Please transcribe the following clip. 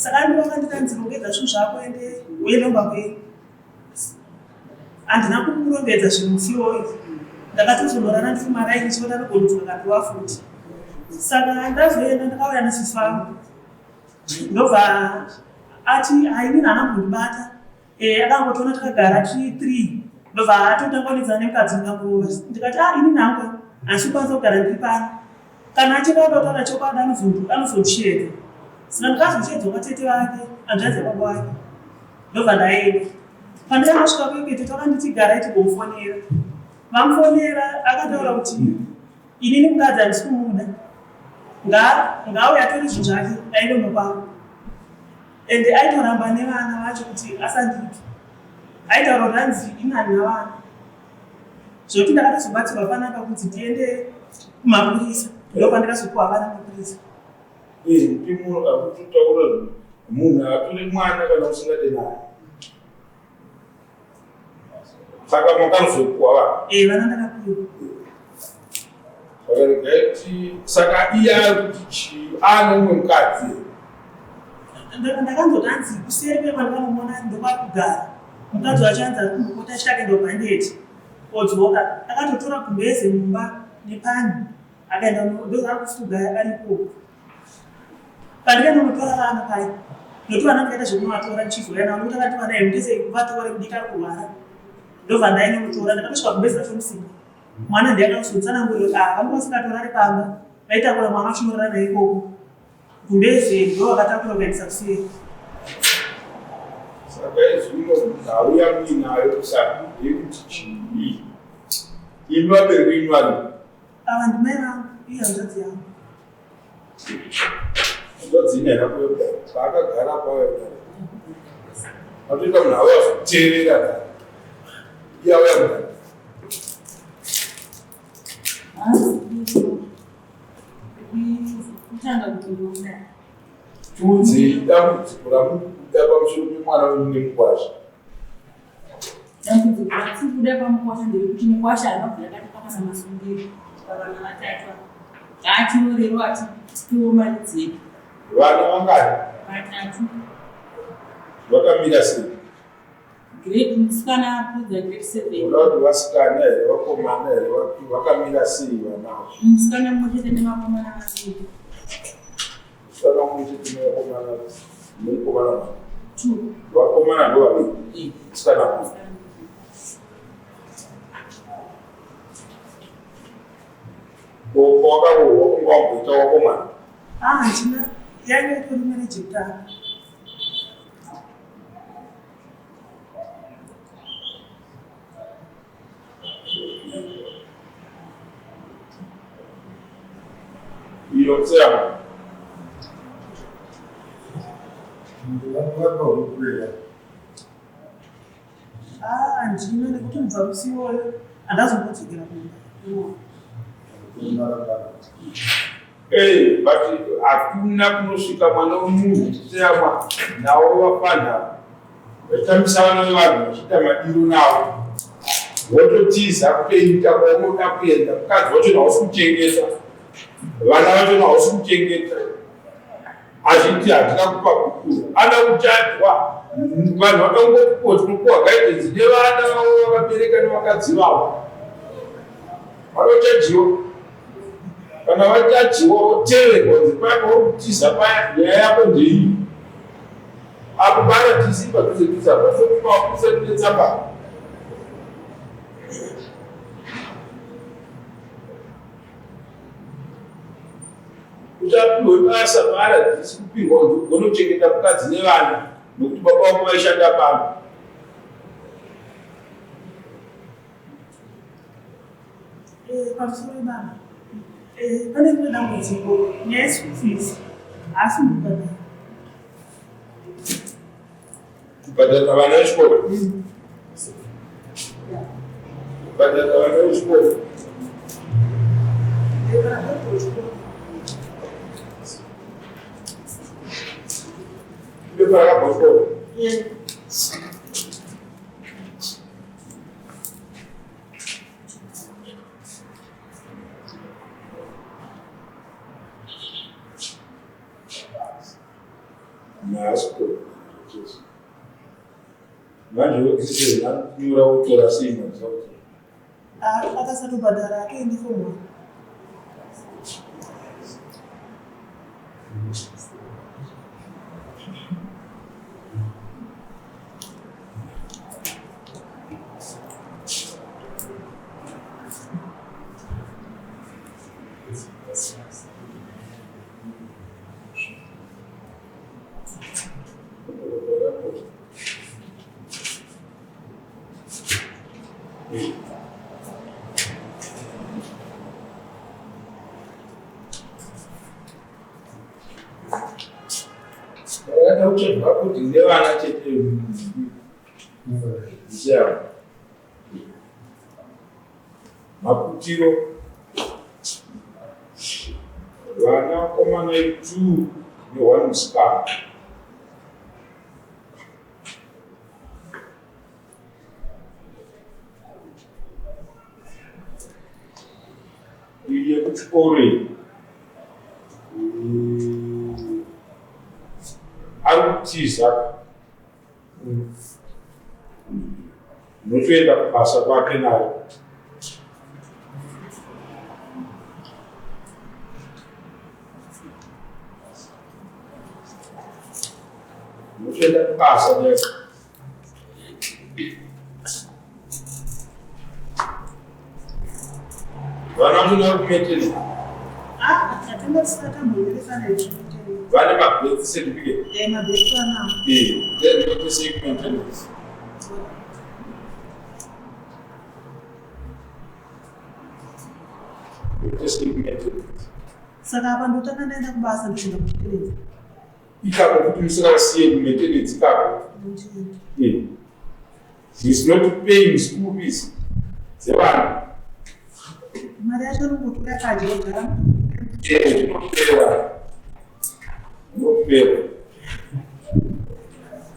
Saka ndivo vakanditi rongedza zvinhu zvako ende uende kumba kwenyu. Handina kumurongedza zvinhu musi iwoyo. Ndakatozonorara ndiri kumaraini chiona anogona akandova futi. Saka ndazoenda ndakauya nasisi vangu. Ndobva ati hainini haana kumbondibata. Eh, akangotiona takagara tiri three ndobva atotanga kunetsana nemukadzi ndikamurova ndikati ah inini hangu handisi kukwanisa kugara ndiri pano kana achida kutotaura chokwadi anozondisheedza saka ndikazosheedzwa kwatete vake hanzvadzi yababa wake ndobva ndaenda pandakangosvika kweke tete vakanditi garai tigomufonera vamufonera akataura kuti inini mukadzi handisi kumuda ngauye atore zvinhu zvake aende kumba kwangu Ende aitoramba nevana vacho kuti asandike. Aitaura kuti hanzi ini handina vana. Zvekuti ndakatozobatsirwa panapa kunzi ndiende kumapurisa. Ndopandakazopiwa vana mapurisa. Eh, mutemo akutotaura munhu atore mwana kana usingade naye. Saka makazopuwa vana? Eh, vana ndakapiwa. Saka regai kuti saka iye ari kuti chii ane umwe mukadzi here? Ndakanzoti hanzi kuseri kwekwandakamumuona ndokwaari kugara. Mukadzi wacho hanzi ari kumbopota achiti akaenda kubhandeti odzoka. Akatotora gumbeze mumba nepani akaenda ndozaari kufuga ari ikoko. Pandikaenda kunotora vana paya nokuti vana ndikaita zvekunovatora ndichizouya navo nokuti akati vana ndese vatore mudiki ari kurwara ndobva ndaenda kunotora ndakatosvika gumbeze racho musina mwana ndiye akazotsanangurira kuti ah vanga vasingatorare pamba vaitakura mwana vachinorara naye ikoko gumbeze ndo vakatakura kuendesa kuseri saka izvino nhau yamuinayo kusati ndeyekuti chii imi vabereki venyu vari ava ndimai vangu iye hanzvadzi yangu Hanzvadzi ine haina kuuya kudare paakagara pauya kudare atoita munhu auya kuzoteerera dare iye auya kudare Tiudzei dambudziko ramukuda pamusoro pemwana wenyu nemukwasha. Dambudziko ratiri kuda pamukwasha nderekuti mukwasha haana kubvira akatipa kana masungiro pavana vatatu ava. Ngaatirorerwo atipiwo mari dzedu. Vana vangani? Vatatu. Vakamira sei? Grade musikana apedza grade 7. Unoda kuti vasikana here vakomana here vakamira sei vana ava? Musikana mumwe chete nevakomana vaviri. Musikana mumwe chete nevakomana nemukomana mumwe. Two. Vakomana ndo vaviri. Musikana mumwe. Ko wakarohwa kunge wamboita wakomana? Ah, handina. Yainge itori marriage yekutanga. Iyo tseyama. Ah, handina nekuti kubva musi iwoyo handazombodzokera kumba. Hey, but hakuna kunosvika mwana wemunhu tseyama nawo vafanha vachitambisa vana vevanhu vachiita madiro navo wototiza kutoita kwaunoda kuenda mukadzi wacho hausi kuchengeta vana vacho hausi kuchengeta azviti handina kupa kukuru ada kuchadwa vanhu vakangopuwa tinopuwa guidance nevana vavo vakabereka nevakadzi vavo vanochajiwa kana vachajiwa voteverwa kunzi paya pauri kutiza paya nyaya yako ndeiyi apo paratisi padhuze dhuze apa sokumakusa tine tsamba kuti apiwe basa paRDC kupirwa kuti ugone kuchengeta mukadzi nevana nokuti baba vako vaishanda pano. Eh, pamusoro baba eh, pane rimwe dambudziko nyaya yeschool fees haasi mukubhadhara kubhadhara vana vechikoro kubhadhara vana vechikoro ndoparakabva chikoro Nhasi kutochese. Manje wekishe nyora wotora sei mazuva? Ah, akasatobhadhara atoendi form one. Vakada kutsvaga kuti nevana chete zvichava maputiro vana vakomana two neone musikana. Iyi yekuchikoro iyi ari kutiza unotoenda kubasa kwake nayo. Unotoenda kubasa nayo. Vana vacho vari kumaintenance. Ah, tatanga tisina tambonyoresana izvo. Vane mabirth certificate. Eh, mabirth anawo. Eh, then ndotese kumaintenance. Ndotese kumaintenance. Saka apa ndotanga ndaenda kubasa ndoenda kumaintenance. Ikako kuti musingasiye kumaintenance ikako. Eh. He is not paying school fees dzevana. Mari yacho anongotora akadya ogara. Eh, zvinopera. Zvinopera.